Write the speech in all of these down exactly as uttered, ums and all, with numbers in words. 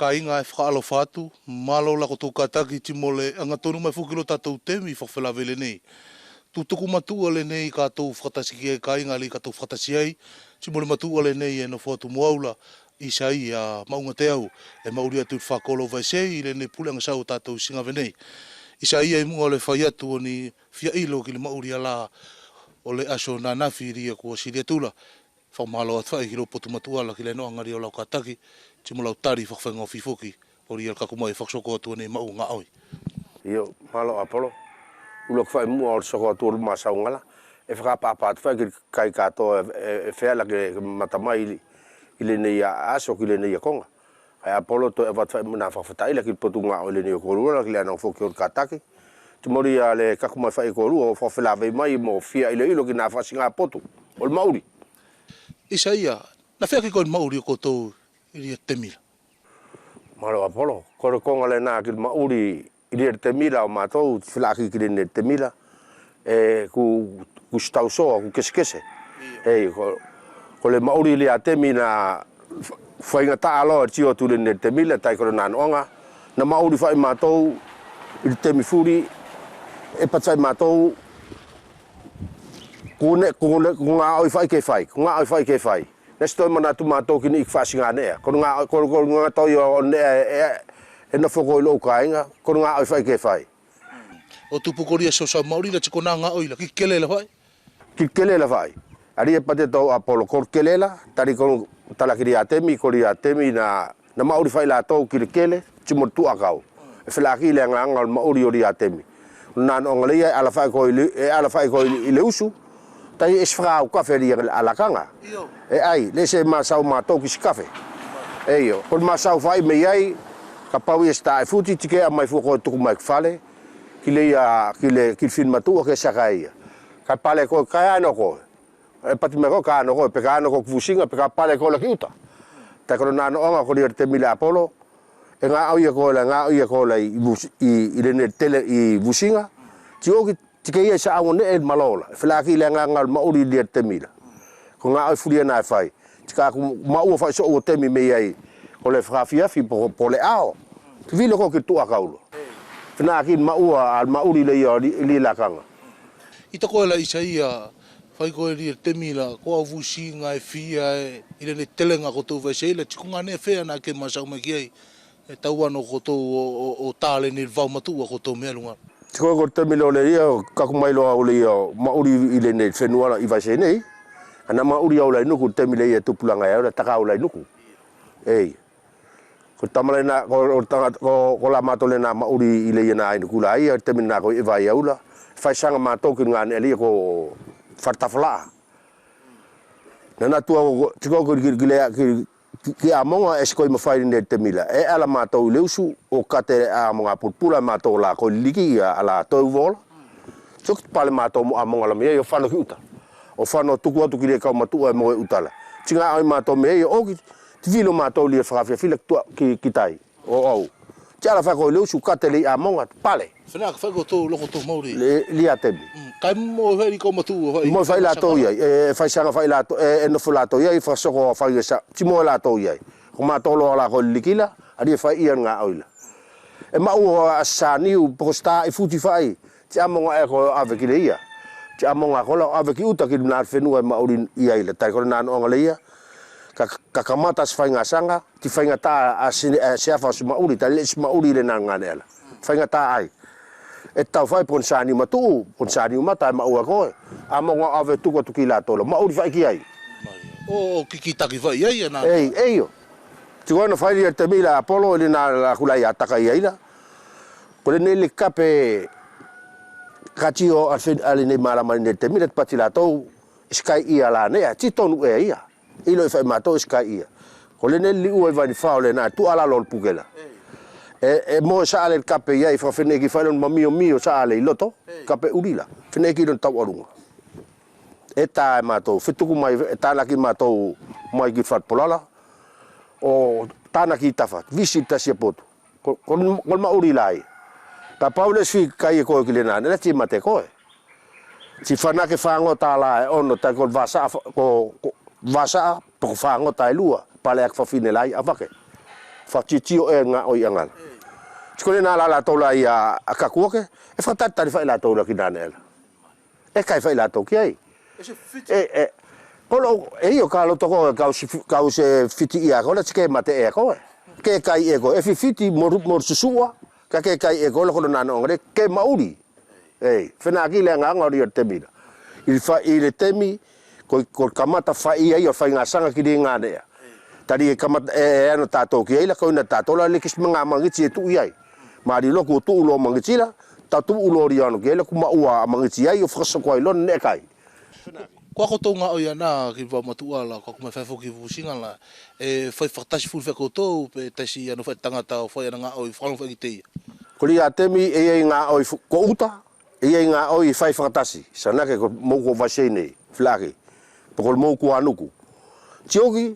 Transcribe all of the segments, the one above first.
Kāiga, e fakaalofa atu, malo la kotou kataki, ti mole agatonu mai foki lo tatou temi fakafelavei lenei. Tutuku matu'a lenei ka tou fakatasi ki ai kāiga, ali ka tou fakatasi ai, ti mole matu'a lenei e nofo atu mo au la, Isaia Mauga Teau, e mauli atu i Fakolo Vaisei, i lenei puleaga sau o tatou Sigave nei. Isaia, i mu'a o le fai atu o ni fia ilo ki le mauli a la o le aso nanafi lia kua sili atu la. Fakamalo atu fai ki lou potu matu'a la ki le noaga lia o lau kataki, ti mo lau tali fakafaigofie foki, o lia le kaku mai e fakasoko atu o nei mauli gaoi. Io, malo Apolo. Ulo ki fai mu'a o le soko atu o le masauga la. E fakapaʻapaʻa atu fai ki le kai katoa e, e, e feala ke, ke mamata mai i, i lenei a aso ki lenei a koga. Kae Apolo, toe avatu fai mu'a na fakafetaʻi la ki le potu gaoi lenei o kolua la ki le anoga foki o le kataki. Ti mole ia le kaku mai fai kolua o fakafelavei mai mo fia iloilo ki na fakasiga potu o le mauli. Isaia, na fea ki koe le mauli o kotou i lia le temi la? Malo Apolo, ko le koga lena ki le mauli i lia le temi la o matou, ti felaʻaki ki lenei le temi la. E, ku, ku tausoa, ku kesekese. Ei, ko, ko le mauli i lia temi na f-, faigataʻa loa e tio atu lenei le temi la, tai ko le nanoaga. Na mauli fai matou i le temi fuli, e pati fai matou, ku ne, ku ne, ku gaoi fai ke fai, ku gaoi fai ke fai. Na ti toe manatu matou ki ni iki fakasiga neʻe. Ko le gaoi, ko le, ko le gaoi tauia o neʻe, e, e, e nofo ko i lou kāiga, ko le gaoi fai ke fai. O tupu ko lia sau mauli la ti ko na gaoi la, ki kele la fai. Ki kele la fai. Ali e pati tau Apolo, ko le kele la, tali ko tala ki lia temi, ko lia temi na, na mauli fai latou ki le kele, ti mo le tuʻakau. E felaʻaki le agaga o le mauli o lia temi. Na noaga leia e ala fai ko i le, e ala fai ko i le usu. Tai e si fakaau kafe lia alakaga. Io. E ai, le se masau matou ki si kafe. E io, ko le masau fai mei ai, kapau ia si taʻe futi, ti ke a mai fua ko e tuku mai ki fale, ki leia, ki le, ki le fini matuʻa ke saka ia. Ka pale ko e kae ano ko e. E pati mai ko e kae ano ko e, pe kae ano ko e ki Vusiga, pe ka pale ko e la ki uta. Tai ko na noaga ko lia le temi la Apolo, e gaoia ko e la, gaoia ko e la i Vusi-, i, i lenei le tele i Vusiga. Ti oki Ti ke ia i saʻau neʻe le malola, e felaʻaki le agaga o le mauli i lia le temi la. Ko gaoi fulia na e fai. Ti ka ku maʻua fai soʻu o temi mei ai. Ko le fakafiafi po, po le ao. Ti vilo ko ki le tuʻakau loa. Fenā ki le maʻua, a le mauli leia o li, lia lakaga. I ta koe la Isaia, fai koe lia le temi la, ko au Vusiga e fia e, i lenei telega kotou vaisei la, ti ko ga neʻe fea na ke masau mai ki ai. E tau ano kotou o, o, o tale ni le vau matuʻa kotou mea luga. Ti ko e ko le temi loa leia, kaku mai loa au leia, mauli i lenei fenua la i vaisei nei. Ana mauli au la i nuku, temi leia tupulaga e au la, taka au la i nuku. Ei. Ko tama lena, ko, ko tanga, ko, ko la matou lena mauli i leia na i nuku la ia, temi na ko i vai au la. Fai saga matou ki le gane leia ko Faletafalaʻa. Na na tua ko, ti ko ko ki, ki lea, ki, ki, ki Amoga e si koi mafai nei le temi la. E ala matou i le usu, o kate Amoga pulapula matou la ko liki ia ala Toivola. Ti oki pale matou mo Amoga la mei ai o fano ki uta. O fano tuku atu ki le kau matuʻa e mogo e uta la. Ti gaoi matou mei ai o oki, ti vilo matou lia fakafiafila ki tua ki, ki tai. O au. Ti ala fai ko i le usu kate lei Amoga, pale. Fenā ka fai kotou, lo kotou mauli. Le, lia temi. Mm, kai mo fai li kau matuʻa, fai. Mo fai latou i ai, e, fai saga fai latou, e, e nofo latou i ai, fakasoko fai sa, ti mo latou i ai. Ko matou loa la ko liki la, a lia fai ia gaoi la. E maʻua a Saniu, poko sta i futi fai, ti Amoga e ko ave ki leia. Ti Amoga ko la ave ki uta ki le na fenua e mauli i ai la, tai ko le na noaga leia. Ka, ka kamata si faiga saga, ti faigataʻa a sini, e, siafa si mauli, tai le si mauli le na gane ala. Faigataʻa ai. E tau fai poko ni Saniu matuʻu, poko ni Saniu mata e maʻua ko e. Amoga ave tuku atu ki latou la, mauli fai ki ai. O, o kikitaki fai ai, ana. Ei, ei o. Ti ko na fai lia temi la Apolo, le na la kulai a taka i ai la. Ko lenei le kape ka ti o a fen, a lenei malama nei le temi la ti pati latou, si kai ia la nei, a ti tonu e ia. Ilo i fai matou si kai ia. Ko lenei le liua i vai ni fao lena, tu a lalo le puke la. E, e mo sa ale le kape ia, i fakafeneki fai lona mamiomio sa ale i loto, kape uli la. Feneki lona tau aluga. E ta e matou, fetuku mai, e tanaki matou, mai ki Falepolala. O tanaki i tafa, visi tasi a potu. Ko, ko, ko le mauli la ia. Kapau le si kai e koe ki le na, ne la ti mate koe. Ti fanake fagota la e ono, tai ko le vasaʻa fa, ko, ko vasaʻa, poko fagota e lua, pale aki fafine la ia, avake. Fakatitio e gaʻo i agala. Ti ko ena la latou la ia a kakuake, e fakatalitali fai latou la ki Naneʻela. E kai fai latou ki ai. E se fiti. E, e, ko lo, e io ka loto ko, kau se fi-, kau se fiti ia ko la ti ke mate e ko. Ke kai e ko, e fifiti mo, mo susuʻa, ka ke kai e ko la ko lo nano ngare, ke maʻuli. Ei, fenā ki le agaga o ria temi la. I fa-, i le temi, ko, ko kamata fai ia, ia faigasaga ki le ganea. Tali e kamata, e, e ano tatou ki ai la, ko ina tatou la, le kisi maga magiti e tuʻu i ai. Mali lo ko tuʻu lo magiti la, ta tuʻu lo ria ano ki ai la, ko maʻua a magiti ai, o fakasoko ai lo ne kai. Ko a kotou gaʻo ia na ki vaomatuʻa la, ko a kome fai foki vusiga la, e fai fakatasi fuli fai kotou, pe tasi ano fai tagata, o fai ana gaʻo i fakalogo fai ki te ia. Ko ria temi, e ia i gaʻo i fu-, ko uta, e ia i gaʻo i fai fakatasi, sa nake ko mou ko vasei nei, filaki. Pe ko mou ko anuku. Ti oki,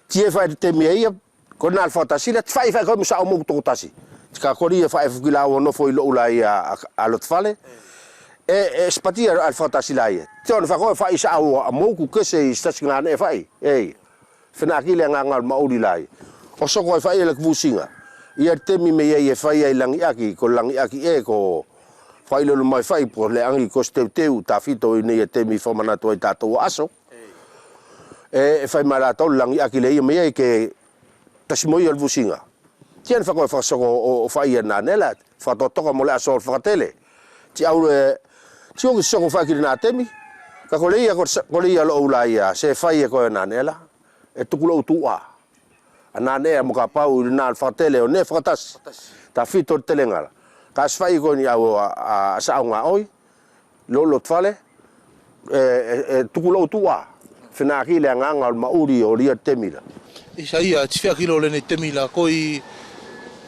ti e fai temi e ia, ko na le fakatasi la, ti fai fai ko mo sa o mou tokotasi. Ti ka ko ria fai fuki la o nofo i lo ula ia a, a loto fale. E, e spati a, a le fakatasi la ia. Ti ono fai ko fai sa o a mou ko kese i stasi gane e fai. Ei. Fenā ki le agaga o le maʻuli la ia. O soko ai fai e le kuvusiga. Ia temi me ia e fai ai lagiaki, ko lagiaki e ko fai lolo mai fai po le agi ko se teuteu, tafito i nei ia temi fakamanatu ai tatou aso. E, e fai mai latou lagiaki le ia me ia ke tasi mo ia le vusiga. Ti ana fai ko e fakasoko o, o fai ia Naneʻela, fakatotoka mo le aso o le fakatele. Ti au le, ti oki soko fai ki le na temi. Ka ko le ia, ko sa-, ko le ia lo ula ia, se fai e ko e Naneʻela. E tuku lo utuʻa. A Naneʻela mo kapau i le na fakatele, o ne fakatasi. Tafito le telega la. Ka se fai ko ni au a, a, a sa au gaʻoi. Lo loto fale, e, e, e tuku lo utuʻa. Fenā ki le agaga o le maʻuli o ria temi la. Isa ia, ti fia ki lo le nei temi la, ko i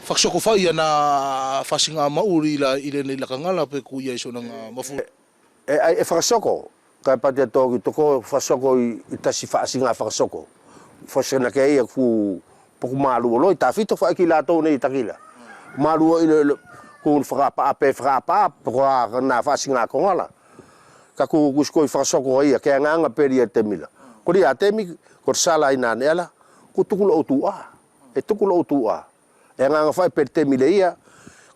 fakasoko fai ana fasiga maʻuli la i le nei lakaga la pe ko ia i sona ga mafu. E, ai, e fakasoko, ka e pati a toki toko fakasoko i, i tasi fasiga fakasoko. Fasiga ke ia ku Poku malu o loi tafito fai ki latou nei takila. Malu o ilo ilo. Ku fakapaʻa pe fakapaʻa, poku a na fasiga koga la. Ka ku, ku sikoi fakasoko ia, ke agaga pe ria temi la. Ko ria temi, ko sala i Naneʻela, ku tuku lo utuʻa. E tuku lo utuʻa. E agaga fai pe temi le ia,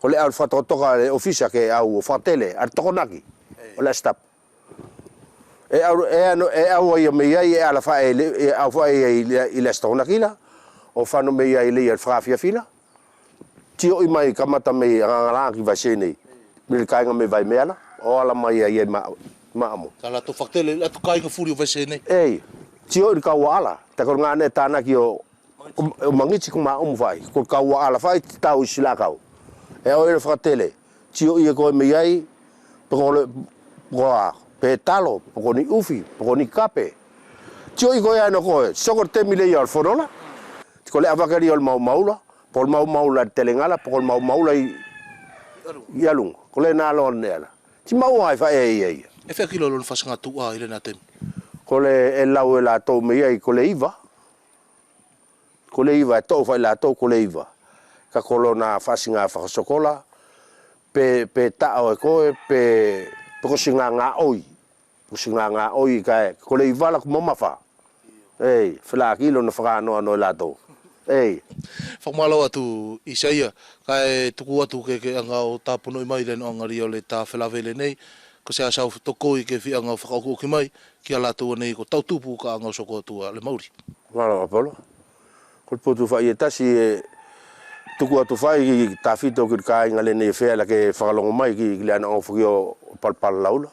ko le au fakatotoka le ofisa ke au fakatele, a tokonaki. O le stop. E au, e ano, e au ai a mei ai, e ala fai, e au fai ai i le, i le asitona kila. O fano mei ai le ia fakafiafila. Ti oʻi mai kamata mei Gagalaga ki Vaisei nei. Mei le kaiga mei Vaimeala. O ala mai ai, ai ma, maʻamu. Ka latou fakatele, latou kaiga fuli o Vaisei nei. Ei, ti oʻi le kau ala. Ta ko le gane tanaki o Ko, o magiti ko maʻumu fai, ko kau a ala fai ti tau i silakau. E au e le fakatele, ti oʻi e koe mei ai, pe ko le, pe ko a, pe talo, pe ko ni ufi, pe ko ni kape. Ti oʻi koe ano koe, soko le temi le ia o le fonola. Ti ko le avakeli o le maumaula, pe ko le maumaula i telegala, pe ko le maumaula i, i aluga. Ko le na loa le neala. Ti maʻua ai fai e ia ia. E fea kilo lona fasiga tuʻa i le na temi? Ko le e lau e latou mei ai, ko le iva. Ko le iva, e toʻo fai latou ko le iva. Ka ko lona fasiga fakasokola, pe, pe taʻo e koe, pe, pe ko siga gaʻoi. Ko siga gaʻoi ka e, ko le iva la ko mamafa. Ei, felaki lona fakaanoano e latou. Ei. Fakamalo atu Isaia, ka e tuku atu ke, ke aga o tapunoʻi mai le noʻaga ria o le ta felave lenei, ko se asau tokoi ke fia aga fakaokiʻoki mai, ki a latou nei ko tautupu ka aga o soko atu a le maʻuli. Malo Apolo. Ko le potu fai e tasi e tuku atu fai ki tafito ki le kaiga lenei e fea la ke fakalogo mai ki, ki le anoʻaga foki o palapala laula.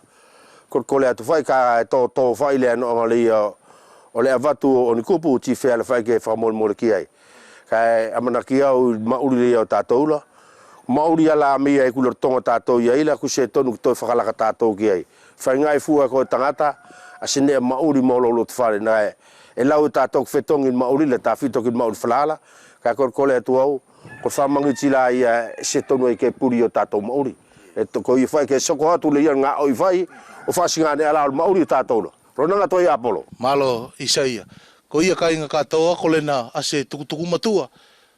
Ko le kole atu fai ka e tōtō fai le anoʻaga le ia o le avatu o ni kupu ti fea la fai ke fakamolemole ki ai. Ka e amanaki au i maʻuli le ia o tatou la. Maʻuli a la mei ai ku lolotoga tatou i ai la ku se tonu ke toe fakalaka tatou ki ai. Faigaʻi fua e koe tagata, a se neʻe maʻuli mo lou loto fale na e. E lau e tatou ke fetogi maʻuli la tafito ki maʻuli falala, ka e kolekole atu au, ko le fakamagiti la ia e se tonu ai ke puli o tatou maʻuli. E to ko ia fai ke soko atu le ia gaʻoi fai, o fasiga ne ala o le maʻuli o tatou la. Ronaga toe Apolo. Malo Isaia. Ko ia kaiga katoa, ko le na a se tukutuku matua.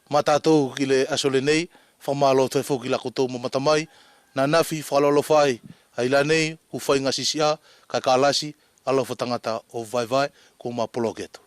Ma tatou ki le aso lenei, fakamalo toe foki la koutou mamata mai, nanafi fakalolofa ai, ai la nei, ku faiga sisiʻa, ka e kalasi, alofa tagata o vaevae, ko ma poloke atu.